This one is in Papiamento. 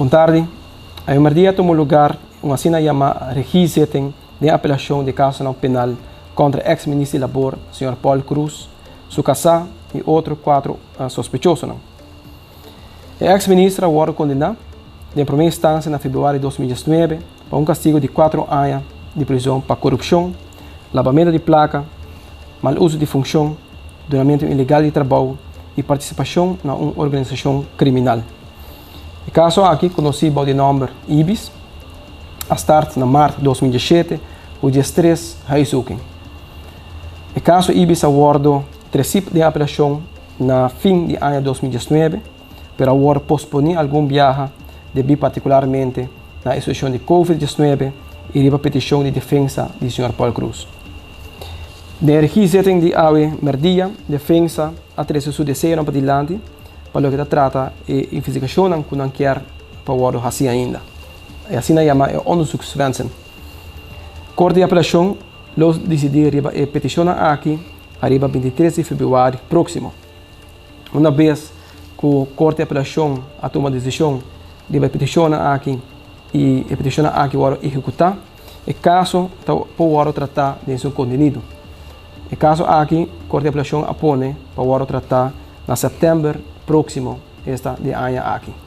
Bon tardi. Awe merdia a tuma lugar un asina yama regiezitting den apelacion di casonan penal contra ex minister di Labor, señor Paul Croes, su casá y otro cuatro sospechosonan. E ex minister a wordo condena den prome instancia na februari 2019 pa un castigo di 4 aña di prison pa corupcion, labamento di placa, mal uso di funcion, dunamento ilegal di trabou y participacion na un organisacion criminal. E caso aki, conoci bou di nomber IBIS, a start na maart 2017, cu 13 huiszoeking. E caso IBIS a wordo treci den apelacion na fin di aña 2019, pero a wordo posponi algun biaha debi particularmente na situacion di COVID-19 y riba peticion di defensa di señor Paul Croes. Den regiezitting di awe merdia, defensa a trece su deseo padilanti pa loke ta trata e investigacion cu nan kier pa wordo haci ainda. E asina yama e onderzoekswensen. Corte di Apelacion lo dicidi riba e peticion aki ariba 23 di februari proximo. Un biaha cu Corte di Apelacion a tuma decision riba e peticion aki y e peticion aki wordo ehecuta, e caso ta por wordo trata den su contenido. E caso aki, Corte di Apelacion a pone pa wordo trata na september proximo, esta di aña aki.